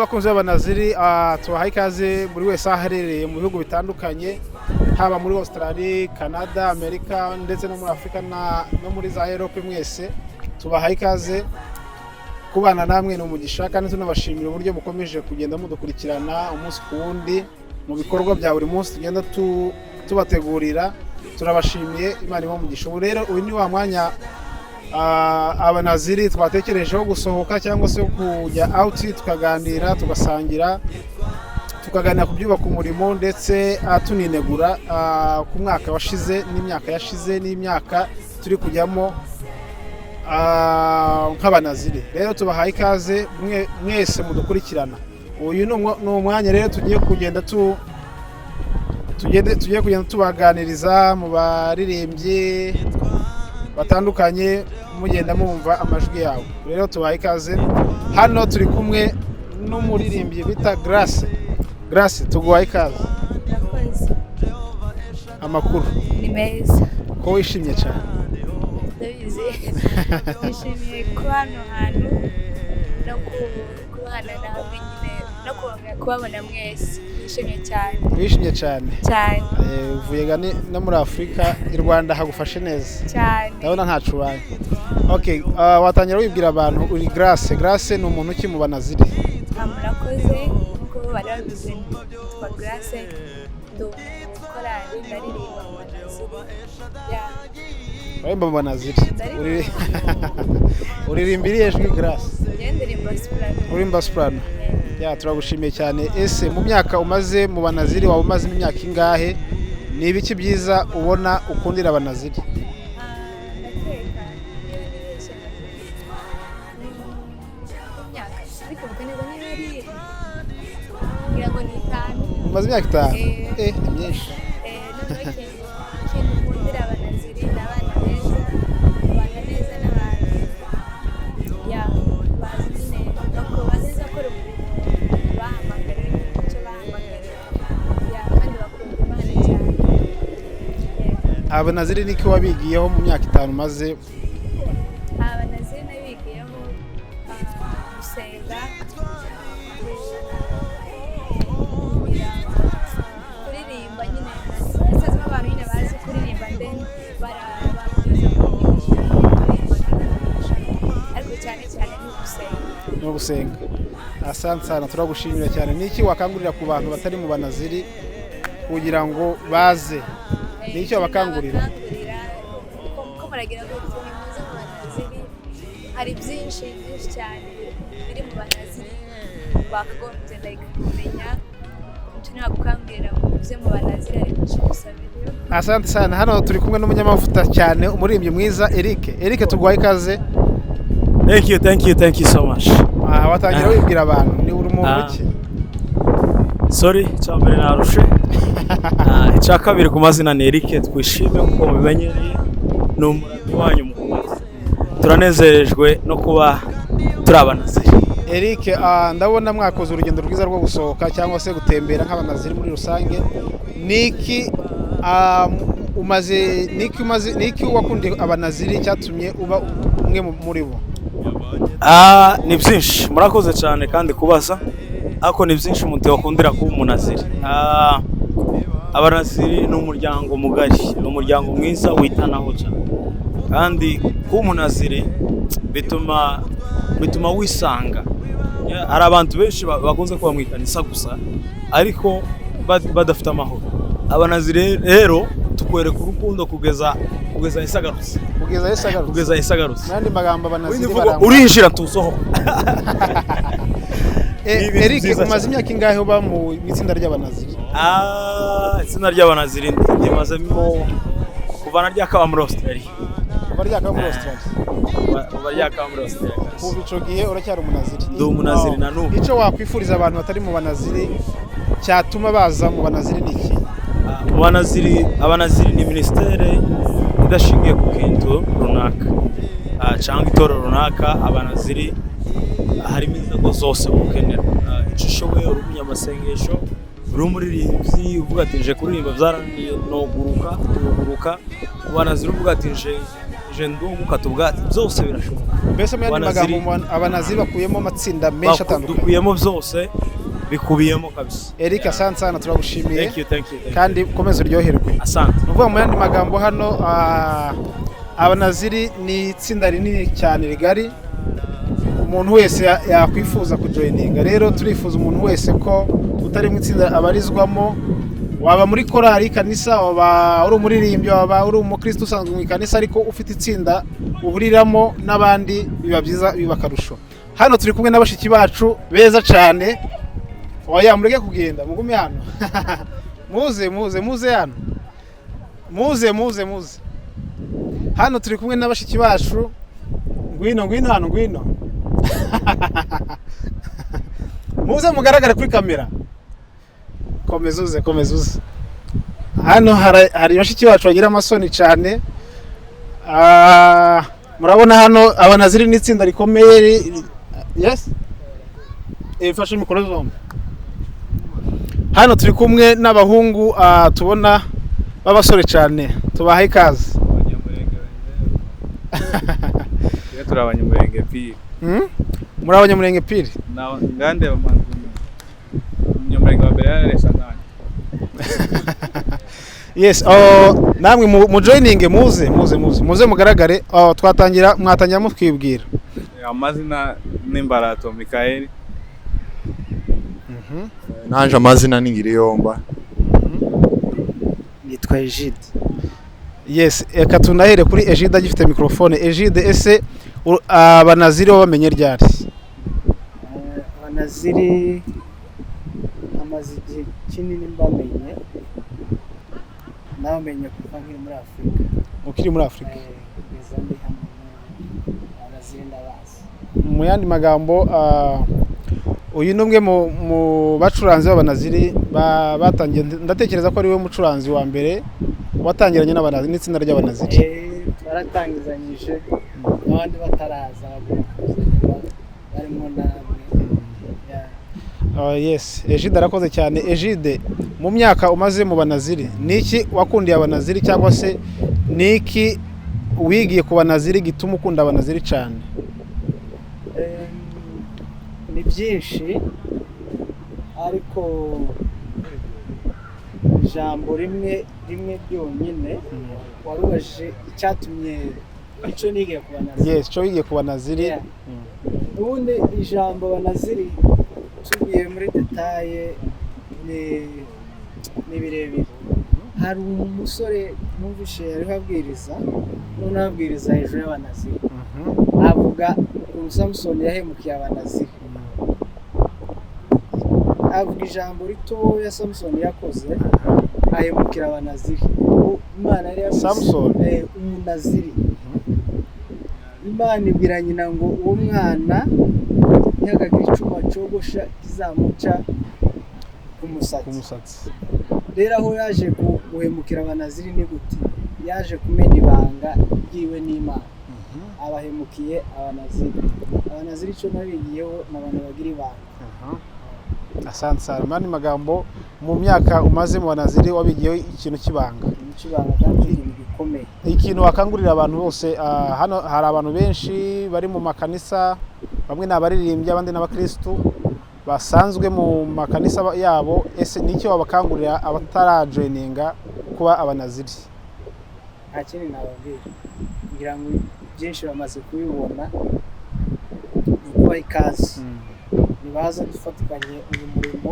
Bakunzi b'Abanaziri, tubahaye ikaze buri wese aho aherereye mu bihugu bitandukanye, haba muri Australia, Canada, Amerika ndetse no muri Afurika no muri za Europe. Mwese tubahaye ikaze. Kubana namwe ni umugisha, kandi tunabashimira uburyo mukomeje kugenda mudukurikirana umunsi ku wundi mu bikorwa bya buri munsi tugenda tubategurira. Turabashimiye, Imana ibahe umugisha. Ubu rero uyu ni wa mwanya Abanaziri twatekerejeho gusohoka cyangwa se kujya out, tukaganira, tugasangira, tukaganira ku byubaka umurimo, ndetse tuninegura ku mwaka washize n'imyaka yashize n'imyaka turi kujyamo nk'Abanaziri. Rero tubahaye ikaze mwese mudukurikirana. Uyu ni umwanya rero tugiye kugenda tu tugende tugiye kugenda tubaganiriza mu baririmbyi batandukanye, mugenda mwumva amajwi yabo. Rero tubahaye ikaze. Hano turi kumwe n'umuririmbyi bita Grace. Grace, tuguhaye ikaze. Murakoze. Amakuru? Ni meza. Ko wishimye cyane? Ndabizi, nishimiye kuba hano hantu no kubana namwe nyine no kubabona mwese. Nishimye cyane. Wishimye cyane? Cyane. Uvuye no muri Afurika, i Rwanda hagufashe neza? Cyane. Ndabona ntacu ubaye. Okay, watangira wibwira abantu uri Grace. Grace ni umuntu ki mu Banaziri? Murakoze. Nk'uko bari babivuze, nitwa Grace, ndi umukorali, ndaririmba mu Banaziri, yeah. Uririmba mu Banaziri? Ndaririmba. Uririmba irihe jwi, Grace? Njyewe ndirimba soprano. Uririmba soprano? Yeah, turagushimiye cyane. Ese mu myaka umaze mu Banaziri, waba umazemo imyaka ingahe? Ni ibiki byiza ubona ukundira Abanaziri? Ndakeka niba nibeshye imyaka, ariko neza niba ari, ngira ngo ni 5. Umaze imyaka 5? Eh. Ni myinshi. Noneho ikintu nkundira Abanaziri ni abana beza, babana neza n'abantu, yeah, bazi nyine bazi neza gukora umurimo bahamagariwe nyine, icyo bahamagariwe, yeah, kandi bakunda Imana cyane. Yeah. Abanaziri niki wabigiyeho mu myaka 5 umaze? Abanaziri nabigiyeho gusenga, kuririmba nyine. Nasanzemo abantu nyine bazi kuririmba, then barakomeza kunyigisha kuririmba, bakanyigisha, ariko cyane cyane ni ugusenga. No gusenga. Asante sana, turagushimira cyane. Niki wakangurira ku bantu batari mu Banaziri kugira ngo baze? Ni icyo wabakangurira? Nabakangurira ko muragira ngo nimuze mu Banaziri. Hari byinshi byinshi cyane biri mu Banaziri bakagombye like kumenya. Icyo nagukangurira ngo uze mu Banaziri, hari byinshi gusa biriyo. Asante sana. Hano turi kumwe n'umunyamavuta cyane, umuririmbyi mwiza, Eric. Eric, tuguhaye ikaze. Thank you, thank you, thank you so much. Watangira wibwira abantu ni uri muntu ki? Sorry, icya mbere narushe. Icya kabiri, ku mazina ni Eric Twishime, nk'uko mubimenyereye, ni umuramyi wanyu mukuru. Turanezerejwe no kuba turi Abanaziri. Eric, ndabona mwakoze urugendo rwiza rwo gusohoka cyangwa se gutembera nk'Abanaziri muri rusange. Niki umaze, niki umaze, niki wakundiye Abanaziri cyatumye uba umwe muri bo? Ni byinshi, murakoze cyane kandi kubaza, ariko ni byinshi umuntu yakundira kuba umunaziri. Abanaziri ni umuryango mugari, ni umuryango mwiza witanaho cyane, kandi kuba umunaziri bituma wisanga. Yeah, hari abantu benshi bakunze kuba mu ikanisa gusa ariko badafite amahoro. Abanaziri rero tukwereka urukundo kugeza Yesu agarutse. Kugeza Yesu agarutse. Kugeza Yesu agarutse. Mu yandi magambo, Abanaziri Windi mvugo, barangwa urinjira tusohoka. Ni ibintu Eric, byiza umaze cyane. imyaka ingahe uba mu itsinda ry'Abanaziri? Itsinda ry'Abanaziri ndimazemo kuva na ryakaba muri Australia. Kuva ryakaba muri Australia? Kuva ryakaba muri Australia. Kuva ico gihe uracyari umunaziri? Ndi umunaziri na n'ubu. Icyo wakwifuriza abantu batari mu Banaziri cyatuma baza mu Banaziri ni iki? Mu Banaziri, Abanaziri ni minisiteri idashingiye ku kintu runaka cyangwa itorero runaka. Abanaziri harimo inzego zose ukenera. Icyo ushoboye, uri umunyamasengesho, uri umuririmbyi uvuga ati nje kuririmba byarananiye, noguruka tuguruka. Mu Banaziri uvuga ati nje Je ndi uwo gukata ubwatsi, byose birashoboka. Mbese mu yandi Abanaziri- magambo, abanaziri bakuyemo amatsinda menshi atandukanye. Dukuyemo byose, bikubiyemo kabisa. Eric, asante sana, turagushimiye. Thank you, thank you, thank you. Kandi ukomeze uryoherwe. Asante. Ni ukuvuga mu yandi magambo hano, abanaziri ni itsinda rinini cyane rigari, umuntu wese yakwifuza kujoininga. Rero turifuza umuntu wese ko utari mu itsinda abarizwamo, waba muri korali kanisa, waba uri umuririmbyi, waba uri umukristo usanzwe mu ikanisa ariko ufite itsinda uhuriramo n'abandi, biba byiza, biba akarusho. Hano turi kumwe na bashiki bacu beza cyane. Oya, mureke kugenda, mugume hano. Muze, muze, muze hano, muze, muze, muze hano. Turi kumwe na bashiki bacu. Ngwino, ngwino hano, ngwino, muze mugaragare kuri kamera. Komeza uze, komeza uze hano. Hari bashiki bacu bagira amasoni cyane. Murabona hano abanaziri n'itsinda rikomeye. Yes. Fashe mikoro zombi. Hano turi kumwe n'abahungu, tubona b'abasore cyane, tubaha ikaze. Twe turi abanyamurenge pire. Muri abanyamurenge pire? Na ngande bamanzi umunyamurenge wa mbere yararesha nanjye. Yes, oh, namwe mu joining, muze, muze, muze, muze mugaragare. Oh, twatangira, mwatangira mutwibwira. Amazina ni Mbarato Mikaeli. Nanje amazina ni Ngiriyomba. Nitwa Egide. Yes, reka tunahere kuri Egide agifite microphone. Egide, ese abanaziri bo bamenye ryari? Abanaziri amaze igihe kinini mbamenye, nabamenye kuva nkiri muri Afurika. Ukiri muri Afurika? Kugeza ndi hano n'ubu, abanaziri ndabazi. Mu yandi magambo, uyu ni umwe mu bacuranzi b'abanaziri batangiye. Ndatekereza ko ari we mucuranzi wa mbere watangiranye n'abanaziri, n'itsinda ry'abanaziri. Twaratangizanyije n'abandi bataraza, bagomba kuza nyuma, barimo namwe. Yeah. Yes, Egide arakoze cyane. Egide, mu myaka umaze mu banaziri, ni iki wakundiye abanaziri, cyangwa se ni iki wigiye ku banaziri gituma ukunda abanaziri cyane? Ni byinshi, ariko ijambo rimwe rimwe ryonyine warubajije, icyatumye icyo nigiye ku banaziri. Yes, icyo wigiye ku banaziri. Yeah. Ubundi ijambo banaziri, tugiye muri détails ni birebire. Hari umusore numvishe ariho abwiriza, noneho abwiriza hejuru y'abanaziri, avuga ukuntu Samusoni yahemukiye abanaziri, avuga ijambo ritoya Samusoni yakoze ahemukira abanaziri. Ubu Imana yari yavuze Samusoni? Umunaziri. Imana ibwira nyina ngo uwo mwana ntihakagire icuma cogosha kizamuca ku Ku musatsi. musatsi. Rero aho yaje guhemukira abanaziri ni gute? Yaje kumena ibanga ryiwe n'Imana, abahemukiye abanaziri. Abanaziri icyo nabigiyeho ni abantu bagira ibanga. Asante sana. Mu yandi magambo, mu myaka umaze mu banaziri wabigiyeho ikintu cy'ibanga. Ikintu cy'ibanga, kandi ikintu gikomeye. Ikintu wakangurira abantu bose, hano hari abantu benshi bari mu makanisa, bamwe ni abaririmbyi, abandi ni abakirisitu basanzwe mu makanisa yabo. Ese ni icyo wabakangurira abatarajoininga kuba abanaziri? Nta kindi nababwira, ngira ngo byinshi bamaze kubibona. Ni ukubaha ikaze, nibaza dufatikanye uyu murimo,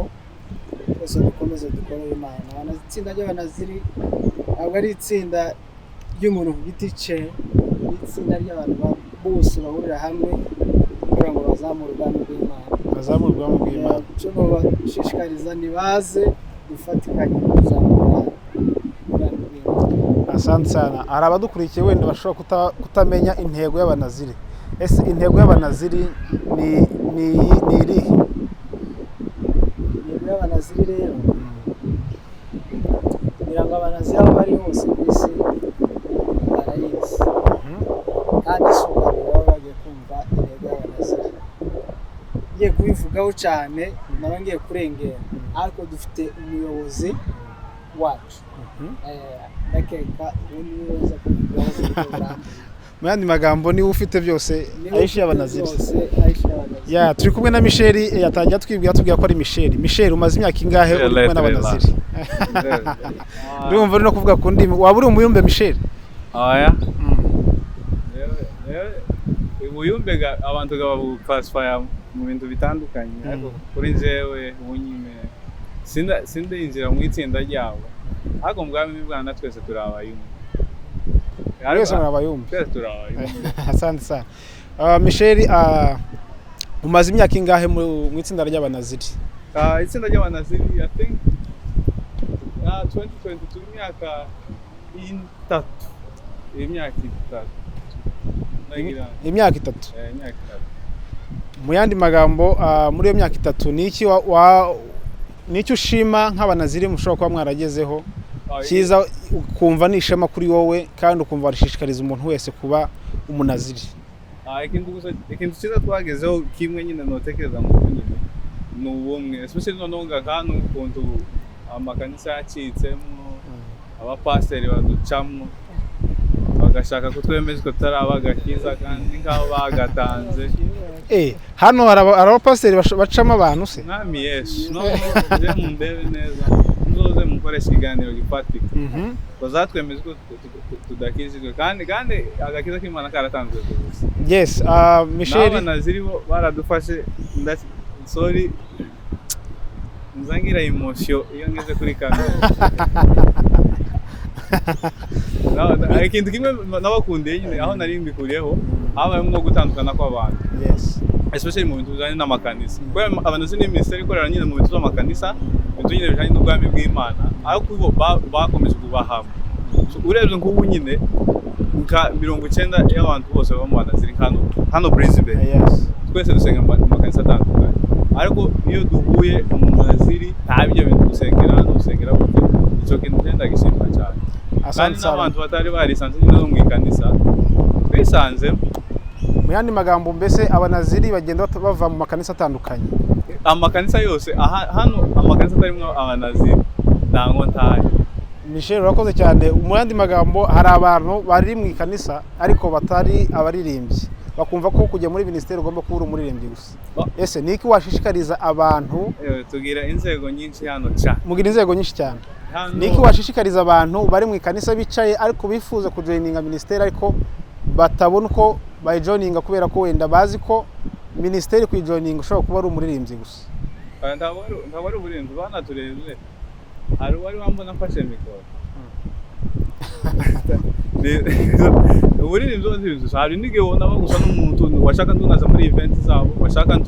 twese dukomeze dukorere Imana. Itsinda ry'abanaziri ntabwo ari itsinda ry'umuntu ku giti cye, ni itsinda ry'abantu bose bahurira hamwe kugira ngo bazamure ubwami bw'Imana. Bazamura ubwami bw'Imana. Icyo nobashishikariza, nibaze dufatikanye kuzamura ubwami bw'Imana. Asante sana. Hari abadukurikiye wenda bashobora kutamenya intego y'abanaziri. Ese intego y'abanaziri ni irihe? Intego y'abanaziri rero, kugira ngo abanaziri aho bari hose ku isi barayizi, kandi si ubwa mbere baba bagiye kumva intego y'abanaziri. Ngiye kubivugaho cyane naba ngiye kurengera, ariko dufite umuyobozi wacu. Ndakeka ubu niwe uza kubivugaho ku buryo burambuye. Mu yandi magambo, niwe ufite byose. Niwe Aisha ufite y'Abanaziri. byose, Aisha y'Abanaziri. Ya, turi kumwe na Michel, yatangiye atubwira ko ari Michel. Michel, umaze imyaka ingahe uri kumwe n'Abanaziri? Ndumva uri no kuvuga ku ndimi, waba uri umuyumbe, Michel? Oya. Ubuyumbe abantu babuclassifya mu bintu bitandukanye, ariko kuri njyewe ubu nyine sindinjira mu itsinda ryabo, ariko mu bwami bw'Imana twese turi abayumbe. Mwese muri abayumbe. Twese turi abayumbe. Asante sana. Michel, umaze imyaka ingahe mu itsinda ry'Abanaziri? Itsinda ry'Abanaziri, I think 2022, imyaka 3, imyaka 3 ndagira. Imyaka 3? Eh, imyaka 3. Mu yandi magambo, muri iyo myaka 3 ni iki ni iki ushima nk'Abanaziri mushobora kuba mwaragezeho cyiza, ukumva ni ishema kuri wowe kandi ukumva warishishikariza umuntu wese kuba umunaziri? Ikintu gusa, ikintu cyiza twagezeho kimwe nyine notekereza ngo nyine ni ubumwe, especially noneho nga hano ukuntu amakanisa yacitsemo, abapasiteri baducamo bagashaka kutwemeza ko tutari abagakiza kandi nk'aho bagatanze. Hano hari abapasiteri bacamo abantu se? Mwami Yesu, noneho nze mundebe neza, muzoze mukoresha ikiganiro gifatika, bazatwemeza ko tudakijijwe kandi agakiza k'Imana karatanzwe gusa. Yes, Michel. N'Abanaziri bo baradufashe. Sorry, nza ngira emotion iyo ngeze kuri kamera. Ikintu kimwe nabakundiye nyine, aho nari mbikuriyeho, habayemo gutandukana kw'abantu, especially mu bintu bijyanye n'amakanisa, kubera Abanaziri ni minisiteri ikorera nyine mu bintu by'amakanisa, ibintu nyine bijyanye n'ubwami bw'Imana, ariko bo bakomeje kuba hamwe. So, urebye nk'ubu nyine nka 90 y'abantu bose baba mu Banaziri hano Brisbane, twese dusenga mu makanisa atandukanye, ariko iyo duhuye mu Naziri nta ibyo bintu dusengera hano, dusengera gute. Icyo kintu ngenda gishima cyane, kandi Asante sana. n'abantu batari barisanze nyine no mu ikanisa twisanzemo. Mu yandi magambo, mbese Abanaziri bagenda bava mu makanisa atandukanye? Amakanisa yose aha, hano amakanisa atarimo Abanaziri ntango ntayo. Michel, urakoze cyane. Mu yandi magambo, hari abantu bari mu ikanisa ariko batari abaririmbyi, bakumva ko kujya muri minisiteri ugomba kuba uri umuririmbyi gusa. Ese ni iki washishikariza abantu? Tugira inzego nyinshi hano ca. Mugira inzego nyinshi cyane. Hano. Ni iki washishikariza abantu bari mu ikanisa bicaye ariko bifuza kujoininga minisiteri, ariko batabona uko bayijoininga kubera ko wenda bazi ko minisiteri kuyijoininga ushobora kuba ari umuririmbyi gusa? Ntabwo ari uburinzi banaturebye, hari uwari wambona mfashe mikoro. Uburirimbyi bwose gusa, hari n'igihe ubona gusa n'umuntu washaka ntunaza muri event zabo, washaka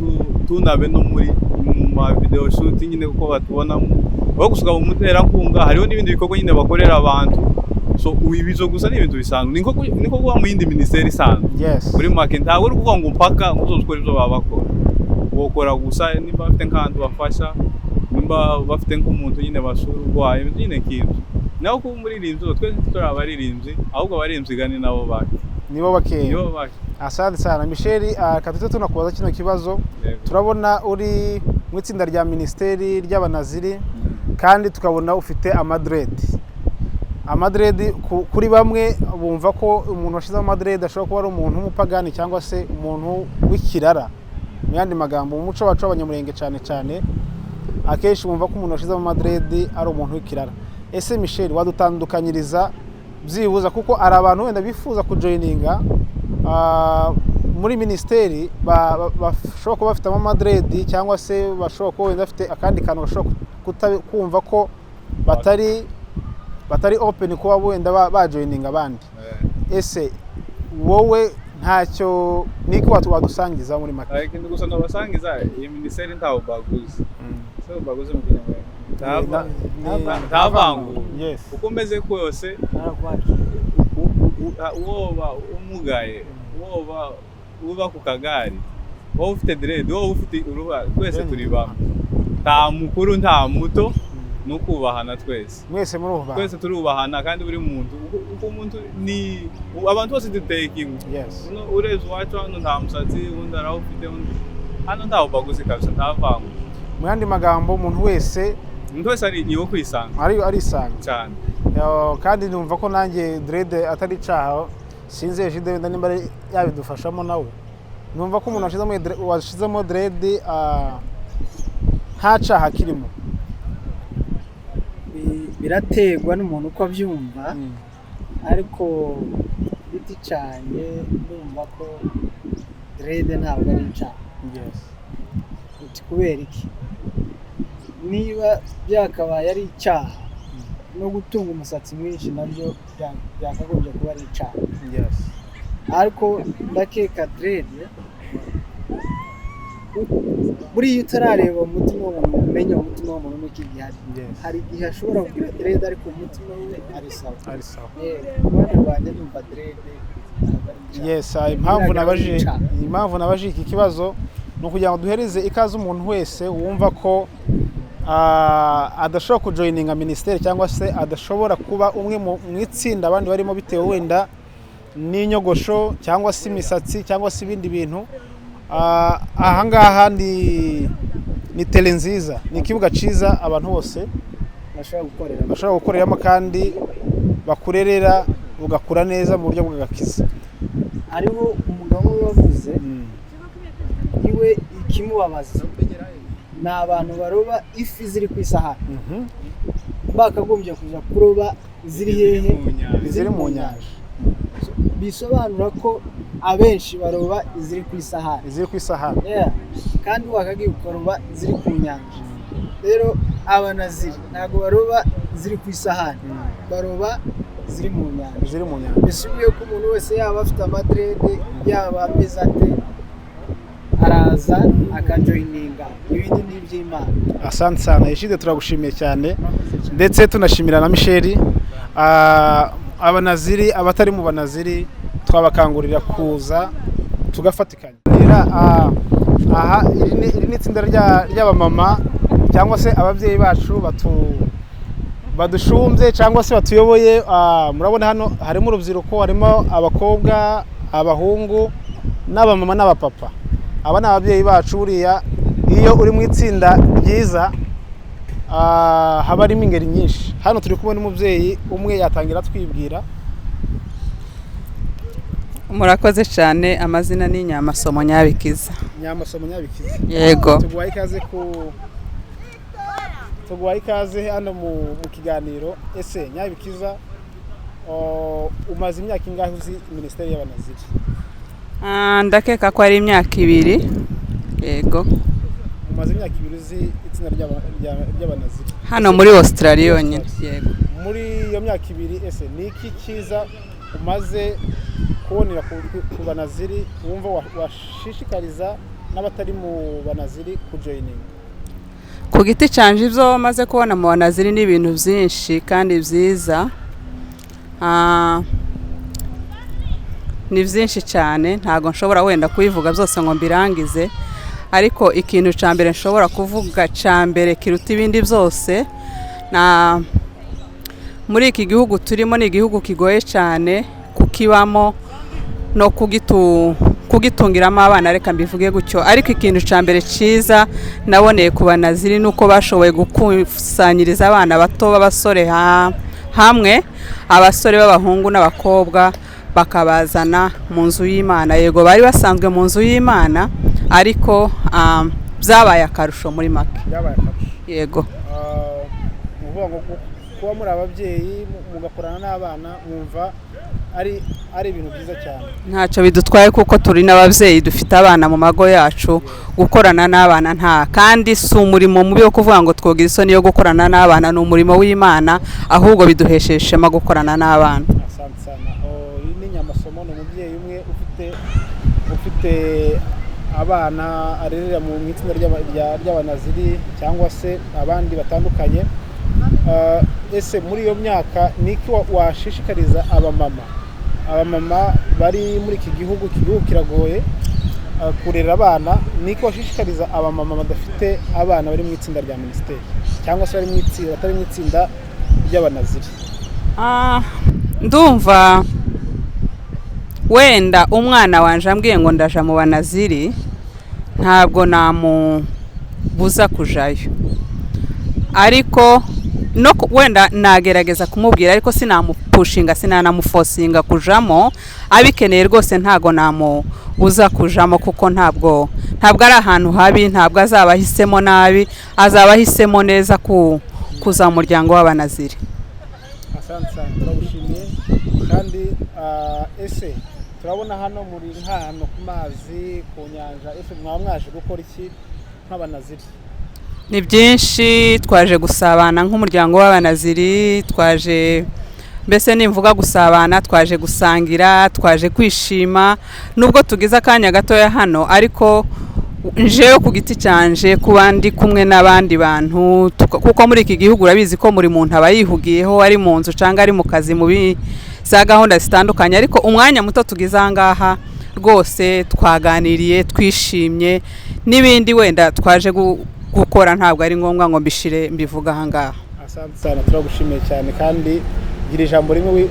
tunabe no muri mu ma video shoot nyine kuko batubonamo wowe gusa ukaba umuterankunga. Hariho n'ibindi bikorwa nyine bakorera abantu, so ibizo gusa ni ibintu bisanzwe, niko kuba mu yindi minisiteri isanzwe. Muri make, ntabwo uri kuvuga ngo mpaka ngo uzoze ukora ibyo baba bakora, wokora gusa nimba bafite nk'ahantu bafasha, nimba bafite nk'umuntu nyine basura urwaye, ibintu nyine nk'ibyo. Naho kuba umuririmbyi, twese turi abaririmbyi, ahubwo abaririmbyi gani nabo bake. Nibo bakeya. Nibo bake. Asante sana, Michel. Reka tuhite tunakubaza kino kibazo. Yego. Turabona uri mu itsinda rya minisiteri ry'Abanaziri kandi tukabona ufite amadreads. Amadreads kuri bamwe bumva ko umuntu washyizeho amadreads ashobora kuba ari umuntu w'umupagani cyangwa se umuntu w'ikirara. Mu yandi magambo, mu muco wacu w'Abanyamurenge cyane cyane, akenshi bumva ko umuntu washyizemo amadreads ari umuntu w'ikirara. Ese Michel, wadutandukanyiriza byibuza, kuko hari abantu wenda bifuza kujoininga muri minisiteri bashobora kuba bafitemo amadreads cyangwa se bashobora kuba wenda bafite akandi kantu bashobora kumva ko batari open kuba wenda bajoininga abandi? Ese wowe ntacyo niki wadusangiza muri make? Ikintu gusa nabasangiza, iyi minisiteri ntawe baguzi, se baguzi mu Kinyarwanda? Nta vangura. Uko umeze kose, Narakwakira. Woba umugaye, woba uba ku kagari, wowe ufite dread, wowe ufite uruhara, twese turi bamwe, nta mukuru nta muto, ni ukubahana twese. Mwese murubahana. Twese turubahana, kandi buri muntu uko umuntu ni, abantu bose duteye kimwe. Uno urebye iwacu hano nta musatsi, undi arawufite, undi hano ntawe baguzi kabisa, nta vangura. Mu yandi magambo, umuntu wese Umuntu wese ari iwo kwisanga. Arisanga. Cyane. Kandi numva ko nanjye dread atari icaha. Sinzi Ejide wenda nimba ari yabidufashamo nawe. Numva ko umuntu washizemo dread nta caha kirimo. Biraterwa n'umuntu uko abyumva, ariko giti cyane ndumva ko dread ntabwo ari icyaha. Uti kubera iki? Niba byakabaye ari icyaha, no gutunga umusatsi mwinshi nabyo byakagombye kuba ari icyaha. Ariko ndakeka dread, buriya utarareba umutima w'umuntu, umenya umutima w'umuntu n'uko igihari. Hari igihe ashobora kugira dread ariko umutima we ari sawa. Ari sawa. Ku ruhande rwanjye ndumva dread ntabwo ari icyaha. Yes, impamvu Biragaragara icyaha. Impamvu nabajije iki kibazo ni ukugira ngo duhereze ikaze umuntu wese wumva ko adashobora kujoininga minisiteri cyangwa se adashobora kuba umwe mu itsinda abandi barimo, bitewe wenda n'inyogosho cyangwa se imisatsi cyangwa se ibindi bintu. Ahangaha ni terrain nziza, ni ikibuga cyiza abantu bose bashobora gukorera bashobora gukoreramo kandi bakurerera ugakura neza mu buryo bw'agakiza. Hariho umugabo we wavuze iwe ikimubabaza ni abantu baroba ifi ziri ku isahani, bakagombye kuja kuroba ziri hehe? Ziri mu nyanja. Bisobanura ko abenshi baroba iziri ku isahani. Iziri ku isahani. Yeah. Kandi wakagiye ukaroba iziri ku nyanja. Rero Abanaziri ntabwo baroba iziri ku isahani, baroba iziri mu nyanja. Ziri mu nyanja. Bisubiye ko umuntu wese, yaba afite amadread, yaba ameze ate, araza akajoininga, ibindi ni iby'Imana. Asante sana Ejide, turagushimiye cyane, ndetse tunashimira na Michel. Abanaziri, abatari mu Banaziri, twabakangurira kuza tugafatikanya. Aha iri ni itsinda ry'abamama cyangwa se ababyeyi bacu badushumbye cyangwa se batuyoboye. Murabona hano harimo urubyiruko, harimo abakobwa, abahungu n'abamama n'abapapa. Aba ni ababyeyi bacu. Buriya iyo uri mu itsinda ryiza, haba harimo ingeri nyinshi. Hano turi kumwe n'umubyeyi umwe, yatangira atwibwira. Murakoze cyane. Amazina ni Nyamasomo Nyabikiza. Nyamasomo Nyabikiza. Yego. Tuguhaye ikaze hano mu kiganiro. Ese Nyabikiza, umaze imyaka ingahe uzi minisiteri y'Abanaziri? Ndakeka ko ari imyaka 2, yego. Umaze imyaka 2 uzi itsinda ry'Abanaziri? Hano muri Australia yonyine, yego. Muri iyo myaka 2, ese ni iki cyiza umaze kubonera ku Banaziri wumva washishikariza n'abatari mu Banaziri kujoininga? Ku giti canje, ibyo maze kubona mu Banaziri ni ibintu byinshi kandi byiza. Ni byinshi cyane, ntabwo nshobora wenda kubivuga byose ngo mbirangize, ariko ikintu cya mbere nshobora kuvuga, cya mbere kiruta ibindi byose, na muri iki gihugu turimo ni igihugu kigoye cyane kukibamo no kugitungiramo abana, reka mbivuge gutyo. Ariko ikintu cya mbere cyiza naboneye ku Banaziri ni uko bashoboye gukusanyiriza abana bato b'abasore hamwe, abasore b'abahungu n'abakobwa, bakabazana mu nzu y'Imana. Yego, bari basanzwe mu nzu y'Imana, ariko byabaye akarusho muri make. Byabaye akarusho. Yego. Ni ukuvuga ngo kuba muri ababyeyi mugakorana n'abana, mwumva ari ibintu byiza cyane. Ntacyo bidutwaye kuko turi n'ababyeyi, dufite abana mu mago yacu. Gukorana n'abana nta kandi si umurimo mubi wo kuvuga ngo twogira isoni yo gukorana n'abana, ni umurimo w'Imana, ahubwo biduhesheje ishema gukorana n'abana. Asante sana. Oh, iyi ni Nyamasomo, ni umubyeyi umwe ufite abana arerera mu itsinda ry'Abanaziri cyangwa se abandi batandukanye. Ese muri iyo myaka ni iki washishikariza abamama bari muri iki gihugu? Iki gihugu kiragoye kurera abana. Ni iki washishikariza abamama badafite abana bari mu itsinda rya minisiteri cyangwa se bari mu itsinda batari mu itsinda ry'Abanaziri? Ndumva wenda umwana wanje ambwiye ngo ndaja mu Banaziri, ntabwo namubuza kujayo, ariko No wenda nagerageza kumubwira, ariko sinamupushinga, sinanamuforcinga kujamo. Abikeneye rwose ntago namubuza kujamo, kuko ntabwo ari ahantu habi, ntabwo azaba ahisemo nabi, azaba ahisemo neza kuza mu muryango w'Abanaziri. Asante sana, turagushimiye. Kandi ese turabona hano muri nk'ahantu ku mazi, ku nyanja, ese mwaba mwaje gukora iki nk'Abanaziri? Ni byinshi. Twaje gusabana nk'umuryango w'Abanaziri, twaje, mbese nimvuga gusabana, twaje gusangira, twaje kwishima. Nubwo tugize akanya gatoya hano, ariko njewe ku giti cyanje kuba ndi kumwe n'abandi bantu, kuko muri iki gihugu urabizi ko buri muntu aba yihugiyeho, ari mu nzu cyangwa ari mu kazi, mu za gahunda zitandukanye, ariko umwanya muto tugize aha ngaha rwose twaganiriye, twishimye, n'ibindi wenda twaje gukora ntabwo ari ngombwa ngo mbishire mbivuge aha ngaha. Asante sana, turagushimiye cyane. Kandi gira ijambo rimwe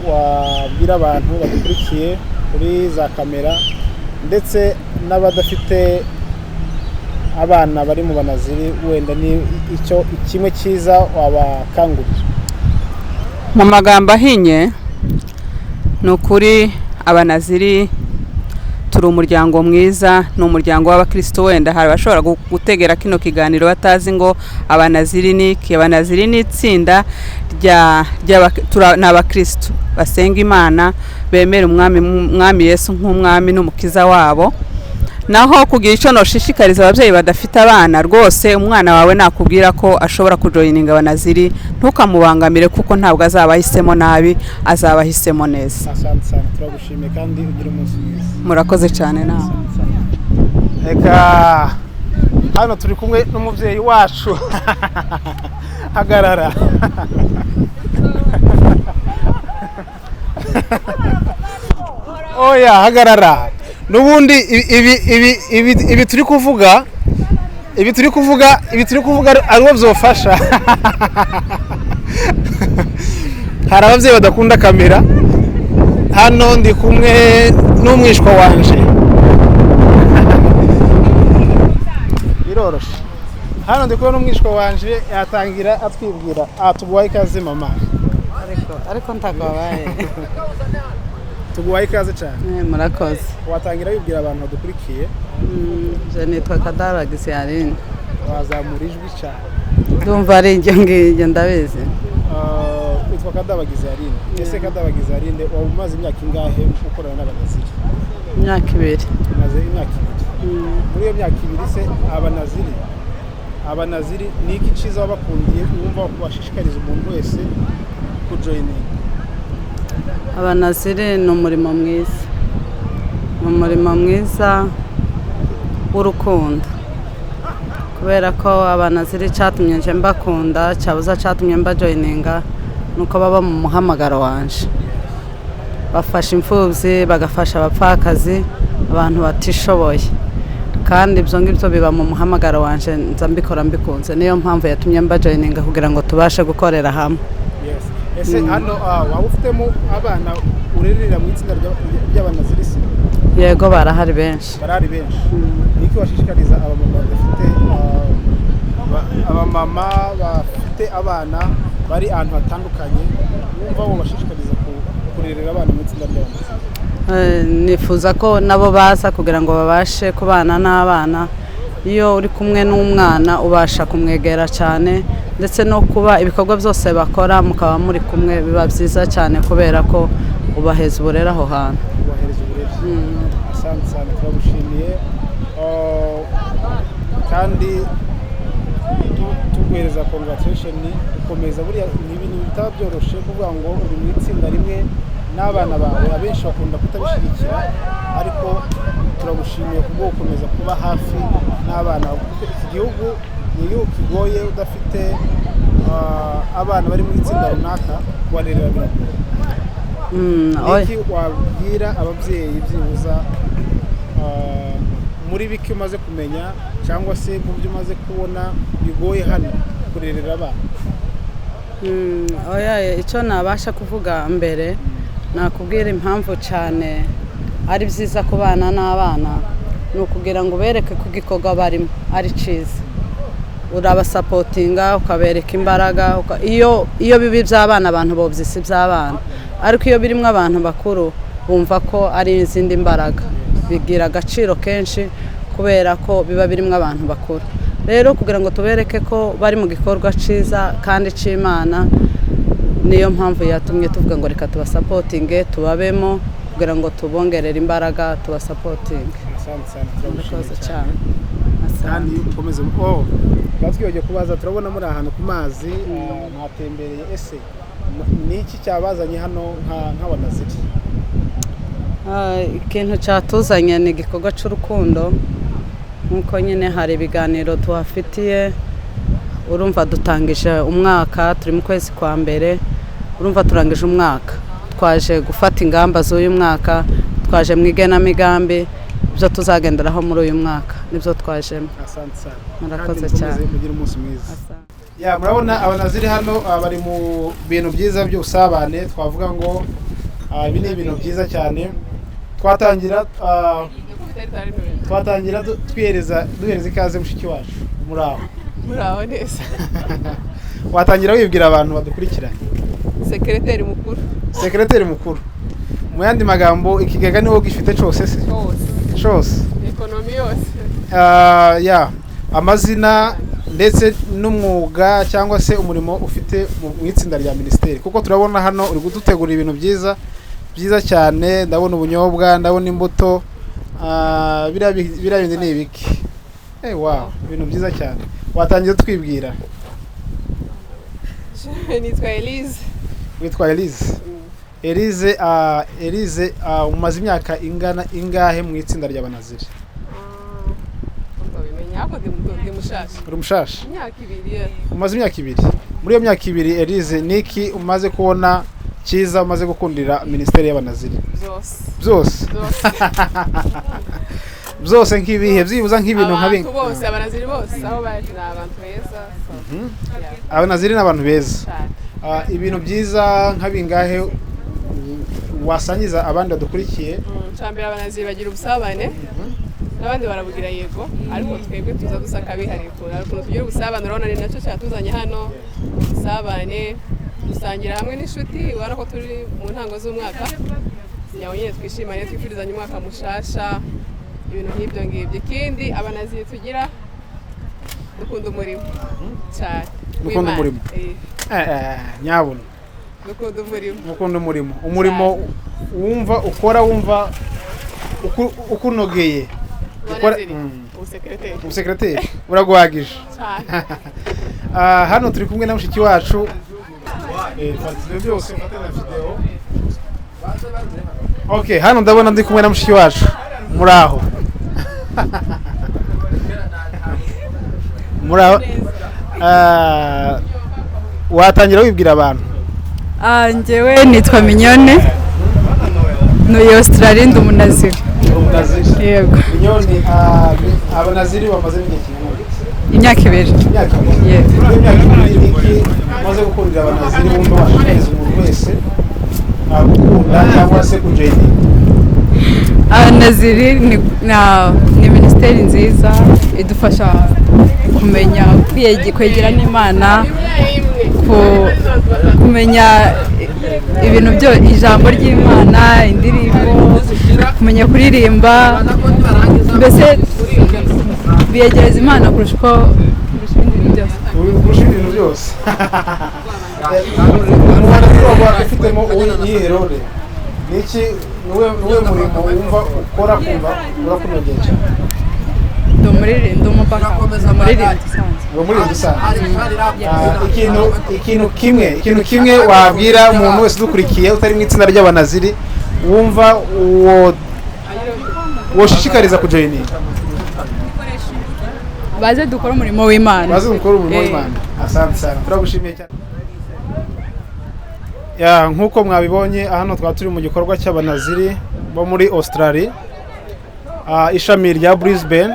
wabwira abantu badukurikiye kuri za kamera, ndetse n'abadafite abana bari mu Banaziri, wenda ni icyo kimwe cyiza wabakangurira. Mu magambo ahinye, ni ukuri Abanaziri turi umuryango mwiza, ni umuryango w'abakristo. Wenda hari abashobora gutegera kino kiganiro batazi ngo Abanaziri ni iki. Abanaziri ni itsinda ni abakristo basenga Imana, bemera Umwami Yesu nk'umwami n'umukiza wabo. Naho kugira icyo noshishikariza ababyeyi badafite abana, rwose umwana wawe nakubwira ko ashobora kujoininga Abanaziri, ntukamubangamire, kuko ntabwo azaba ahisemo nabi, azaba ahisemo neza. Asante sana, turagushimiye kandi ugire umunsi mwiza. Murakoze cyane nawe. Reka hano turi kumwe n'umubyeyi wacu. Hagarara. Oya, hagarara. N'ubundi ibi turi kuvuga, ari uwo byofasha. Hari ababyeyi badakunda kamera. Hano ndi kumwe n'umwishwa wanje, biroroshe. Hano ndi kumwe n'umwishwa wanje, yatangira atwibwira. Tuguhaye ikaze, mama. Ariko ntabwo wabaye. Tuguhaye ikaze cyane. Murakoze. Watangira wibwira abantu badukurikiye. Je nitwa Kadara Gisiarine. Wazamura ijwi cyane. Ndumva ari ibyo ngibyo, ndabizi. Witwa Kadabagizi Aline. Ese Kadabagizi Aline, waba umaze imyaka ingahe ukorana n'Abanaziri? Imyaka 2. Umaze imyaka 2. Muri iyo myaka 2 se, Abanaziri ni iki cyiza wabakundiye, wumva washishikariza umuntu wese kujoininga? Abanaziri ni umurimo mwiza, ni umurimo mwiza w'urukundo, kubera ko Abanaziri cyatumye nje mbakunda, cyabuza cyatumye mbajoininga, nuko baba mu muhamagaro wanje, bafasha imfubyi, bagafasha abapfakazi, abantu batishoboye, kandi ibyo ngibyo biba mu muhamagaro wanje, nza mbikora mbikunze. Niyo mpamvu yatumye mbajoininga, kugira ngo tubashe gukorera hamwe. Yes. Ese hano waba ufitemo abana urerera mu itsinda ry'Abanaziri se? Yego, barahari benshi. Barahari benshi. Ni iki washishikariza abamama badafite, abamama bafite abana bari ahantu hatandukanye, wumva wabashishikariza kurerera abana mu itsinda ry'Abanaziri? Nifuza ko nabo baza kugira ngo babashe kubana n'abana. Iyo uri kumwe n'umwana ubasha kumwegera cyane, ndetse no kuba ibikorwa byose bakora mukaba muri kumwe biba byiza cyane, kubera ko ubaheza uburere aho hantu. Ubahereza uburere. Asante sana, turagushimiye. Kandi tuguhereza congratulation, gukomeza. Buriya ni ibintu bitaba byoroshe kuvuga ngo uri mu itsinda rimwe n'abana bawe, abenshi bakunda kutabishyigikira, ariko turagushimiye kubwo gukomeza kuba hafi n'abana, kuko iki gihugu ni igihugu kigoye, udafite abana bari mu itsinda runaka kubarerera biragoye. Niki wabwira ababyeyi byibuza, muri bike umaze kumenya cyangwa se mu byo umaze kubona bigoye hano kurerera abana? Oya, icyo nabasha kuvuga mbere, nakubwira impamvu cyane ari byiza kubana n'abana, ni ukugira ngo ubereke ko igikorwa barimo ari cyiza. Urabasupportinga, ukabereka imbaraga. Iyo bibi by'abana, abantu bobyisi by'abana, ariko iyo birimo abantu bakuru bumva ko ari izindi mbaraga, bigira agaciro kenshi kubera ko biba birimo abantu bakuru. Rero kugira ngo tubereke ko bari mu gikorwa cyiza kandi cy'Imana, niyo mpamvu yatumye tuvuga ngo reka tubasupportinge, tubabemo kugira ngo tubongerere imbaraga, tubasupportinge. Asante sana, turagushimiye. Murakoze cyane. Kandi ukomeze. Oh, tukaba twibagiwe kubaza, turabona muri ahantu ku mazi, mwatembereye. Ese ni iki cyabazanye hano nk'abanaziri? Ikintu cyatuzanye ni igikorwa cy'urukundo, nk'uko nyine hari ibiganiro tuhafitiye. Urumva dutangije umwaka, turi mu kwezi kwa mbere, urumva turangije umwaka, twaje gufata ingamba z'uyu mwaka, twaje mu igenamigambi, ibyo tuzagenderaho muri uyu mwaka nibyo twajemo. Asante sana. Murakoze Kandi mukomeze cyane. mugire umunsi mwiza. Ya, murabona abanaziri hano, bari mu bintu byiza by'ubusabane. Twavuga ngo ibi ni ibintu byiza cyane. Twatangira twihereza, duhereza ikaze mushiki wacu. Muri aho? Muraho neza. Watangira wibwira abantu badukurikiranye. Sekereteri mukuru. Sekereteri mukuru, mu yandi magambo ikigega niwo gifite cyose se? Hose. Cyose. Economy yose. Ya, amazina ndetse n'umwuga cyangwa se umurimo ufite mu itsinda rya minisiteri, kuko turabona hano uri kudutegura ibintu byiza byiza cyane. Ndabona ubunyobwa, ndabona imbuto, biriya bindi ni ibiki? Wow, ibintu byiza cyane. Watangiye twibwira. Nitwa Elise. Witwa Elise. Elise, umaze imyaka ingana ingahe mu itsinda ry'abanaziri? Ndabimenya, ariko ndi mushasha. Uri mushasha? Imyaka 2, yeah. Umaze imyaka 2. Muri iyo myaka 2, Elise, niki umaze kubona cyiza umaze gukundira minisiteri y'abanaziri? Byose. Byose? Byose. Byose nk'ibihe, byibuza nk'ibintu nka Abantu bimwe? bose, abanaziri bose aho bari ni abantu beza, so, yeah. Abanaziri ni abantu beza. Cyane. Ibintu byiza nka bingahe wasangiza abandi badukurikiye? Cambere, abanaziri bagira ubusabane n'abandi barabugira, yego, ariko twebwe tuza dusa akabihariye ukuntu, hari ukuntu tugira ubusabane. Urabona ni nacyo cyatuzanye hano, ubusabane, dusangira hamwe n'inshuti. Ubona ko turi mu ntango z'umwaka nyawe nyine, twishimane, twifurizanye umwaka mushasha, ibintu nk'ibyo ngibyo. Ikindi abanaziri tugira, dukunda umurimo cyane Mukunda w'Imana. umurimo. Eh. Nyabuna. Dukunda umurimo. Mukunda umurimo, umurimo wumva ukora, wumva ukunogeye. Abanaziri, ubusekereteri. Ubusekereteri buraguhagije. Cyane. Hano turi kumwe na mushiki wacu. Fata ibyo byose, mfate na video. Okay, hano ndabona ndi kumwe na mushiki wacu. Muraho? Muraho. Watangira wibwira abantu. Njyewe nitwa Mignone, ntuye Australia, ndi umunaziri. Umunaziri? Yego. Mignone, abanaziri bamaze igihe kingana gute? Imyaka 2. Imyaka 2. Yego. Muri iyo myaka 2, niki umaze gukundira abanaziri wumva washishikariza umuntu wese gukunda cyangwa se kujoininga? Abanaziri ni minisiteri nziza idufasha kumenya kwegera n'Imana, kumenya ibintu byo ijambo ry'Imana, indirimbo, kumenya kuririmba, mbese biyegereza Imana kurusha uko, kurusha ibindi bintu byose. Kurusha ibintu byose. Mu banaziri waba ufitemo iyihe role? Niki, niwe murimo wumva ukora kumva urakunogeye cyane? Ndi umuririmbyi, ndi umupaka, umuririmbyi usanzwe. Uba umuririmbyi usanzwe. Ikintu kimwe wabwira umuntu wese udukurikiye utari mu itsinda ry'abanaziri, wumva uwo woshishikariza kujoininga? Baze dukore umurimo w'Imana. Baze dukore umurimo w'Imana. Asante sana, turagushimiye cyane. Ya, nk'uko mwabibonye, hano twaba turi mu gikorwa cy'abanaziri bo muri Australia, ishami rya Brisbane,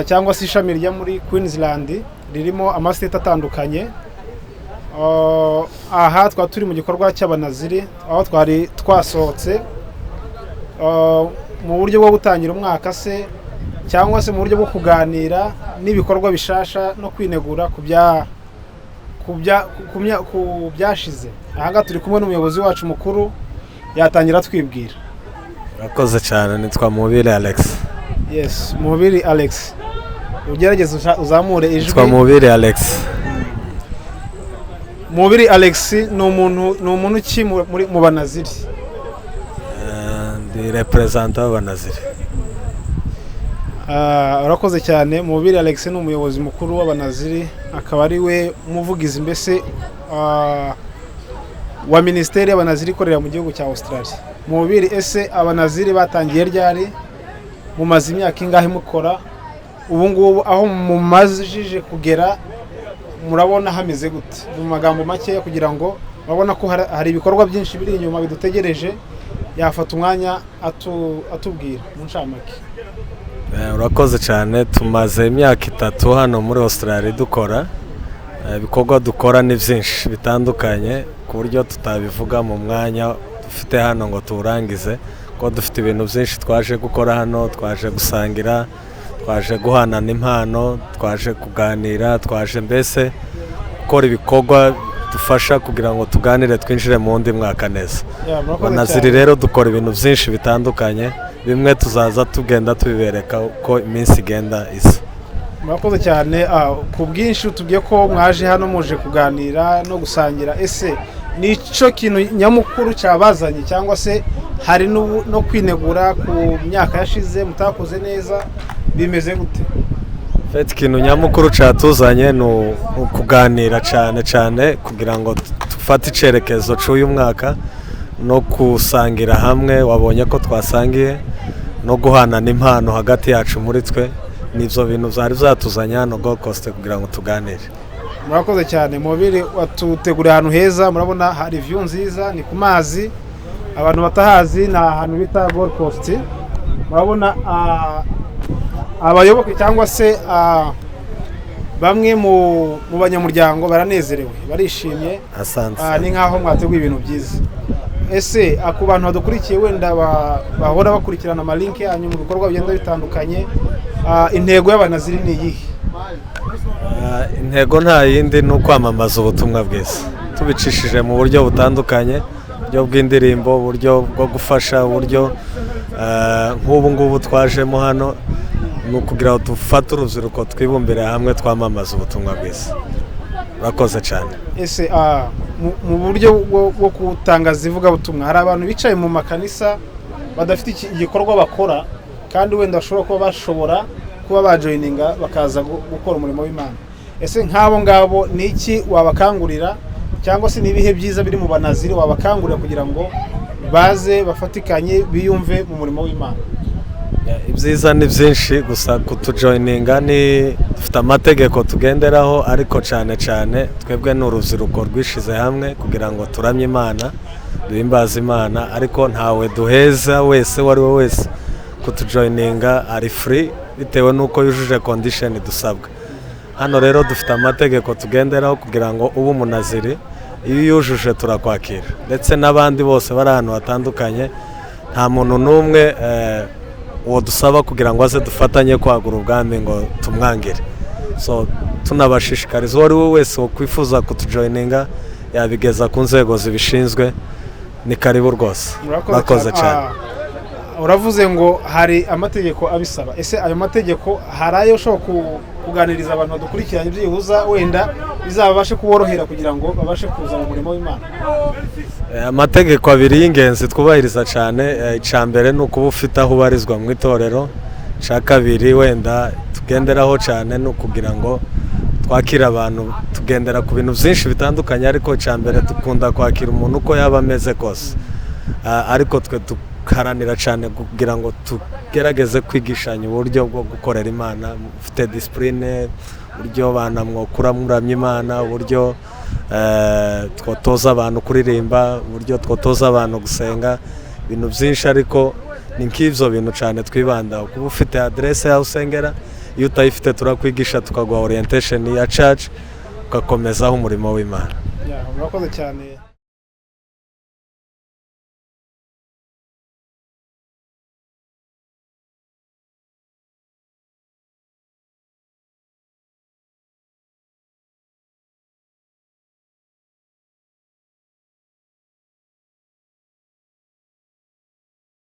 cyangwa se ishami rya muri Queensland ririmo amastate atandukanye. Aha twaba turi mu gikorwa cy'abanaziri aho twari twasohotse mu buryo bwo gutangira umwaka se. Cyangwa se mu buryo bwo kuganira n'ibikorwa bishasha no kwinegura ku bya ku bya ku mya- ku byashize. Ahangaha turi kumwe n'umuyobozi wacu mukuru, yatangira twibwira. Urakoze cyane, nitwa Mubiri Alex. Yes, Mubiri Alex, ugerageze uzamure ijwi. Nitwa Mubiri Alex. Mubiri Alex ni umuntu ki mu Banaziri? Ndi représentant w'Abanaziri. Ah, urakoze cyane. Mubiri Alex ni umuyobozi mukuru w'Abanaziri, akaba ari we muvugizi mbese wa minisiteri y'Abanaziri ikorera mu gihugu cya Australia. Mubiri, ese Abanaziri batangiye ryari? Mumaze imyaka ingahe mukora? Ubu ngubu aho mumajije kugera murabona hameze gute, mu magambo makeya, kugira ngo urabona ko hari ibikorwa byinshi biri inyuma bidutegereje? Yafata umwanya atubwira mu ncamake. Urakoze cyane. Tumaze imyaka 3 hano muri Australia dukora. Ibikorwa dukora ni byinshi bitandukanye, ku buryo tutabivuga mu mwanya dufite hano ngo tuwurangize, kuko dufite ibintu byinshi twaje gukora hano. Twaje gusangira, twaje guhanana impano, twaje kuganira, twaje mbese gukora ibikorwa dufasha kugira ngo tuganire, twinjire mu wundi mwaka neza. Yeah, murakoze Banaziri cyane. rero dukora ibintu byinshi bitandukanye, bimwe tuzaza tugenda tubibereka uko iminsi igenda isa. Murakoze cyane. Ku bwinshi tubwiye ko mwaje hano muje kuganira no gusangira. Ese nicyo kintu nyamukuru cyabazanye, cyangwa se hari no kwinegura ku myaka yashize mutakoze neza? Bimeze gute? Fete, ikintu nyamukuru cyatuzanye ni ukuganira cyane cyane kugira ngo dufate icyerekezo cy'uyu mwaka no gusangira hamwe, wabonye ko twasangiye, no guhanana impano hagati yacu muri twe. Nibyo bintu byari byatuzanye hano Gold Coast kugira ngo tuganire. Murakoze cyane. Mubiri watuteguriye ahantu heza, murabona hari view nziza, ni ku mazi. Abantu batahazi, ni ahantu bita Gold Coast. Murabona abayoboke cyangwa se bamwe mu banyamuryango baranezerewe, barishimye. Asante. Ni nk'aho mwateguye ibintu byiza. Ese ku bantu badukurikiye, wenda bahora bakurikirana ama link yanyu mu bikorwa bigenda bitandukanye, intego y'Abanaziri ni iyihe? Intego nta yindi, ni ukwamamaza ubutumwa bwiza tubicishije mu buryo butandukanye, uburyo bw'indirimbo, uburyo bwo gufasha, uburyo nk'ubu ngubu twajemo hano, ni ukugira ngo dufate urubyiruko, twibumbire hamwe, twamamaze ubutumwa bwiza. Urakoze cyane. Ese mu buryo bwo gutangaza ivugabutumwa, hari abantu bicaye mu makanisa badafite igikorwa bakora, kandi wenda bashobora kuba bajoininga bakaza gukora umurimo w'Imana. Ese nk'abo ngabo ni iki wabakangurira, cyangwa se ni ibihe byiza biri mu Banaziri wabakangurira kugira ngo baze bafatikanye, biyumve mu murimo w'Imana? Ibyiza ni byinshi, gusa kutujoininga ni dufite amategeko tugenderaho, ariko cyane cyane twebwe ni urubyiruko rwishize hamwe kugira ngo turamye Imana, duhimbaze Imana, ariko ntawe duheza. Wese, uwo ari we wese, kutujoininga ari free, bitewe n'uko yujuje condition dusabwa. Hano rero dufite amategeko tugenderaho kugira ngo ube Umunaziri. Iyo uyujuje turakwakira, ndetse n'abandi bose bari ahantu hatandukanye. Nta muntu n'umwe uwo dusaba kugira ngo aze dufatanye kwagura ubwami ngo tumwangire. So tunabashishikariza, uwo ari we wese wakwifuza kutujoininga yabigeza ku nzego zibishinzwe. Ni karibu rwose. Murakoze cyane. Uravuze ngo hari amategeko abisaba. Ese ayo mategeko hari ayo ushobora kuganiriza abantu badukurikiranye, byibuza wenda bizabashe kuborohera kugira ngo babashe kuza mu murimo w'Imana? Amategeko abiri y'ingenzi twubahiriza cyane, icya mbere ni ukuba ufite aho ubarizwa mu itorero. Icya kabiri wenda tugenderaho cyane ni ukugira ngo twakire abantu. Tugendera ku bintu byinshi bitandukanye, ariko icya mbere dukunda kwakira umuntu uko yaba ameze kose. Ariko twe duharanira cyane kugira ngo tugerageze kwigishanya uburyo bwo gukorera Imana ufite discipline, uburyo banamwokura muramya Imana, uburyo twotoza abantu kuririmba, uburyo twotoza abantu gusenga, ibintu byinshi. Ariko ni nk'ibyo bintu cyane twibandaho: kuba ufite aderese y'aho usengera. Iyo utayifite turakwigisha, tukaguha orientation ya church, ugakomezaho umurimo w'Imana. Yeah, murakoze cyane.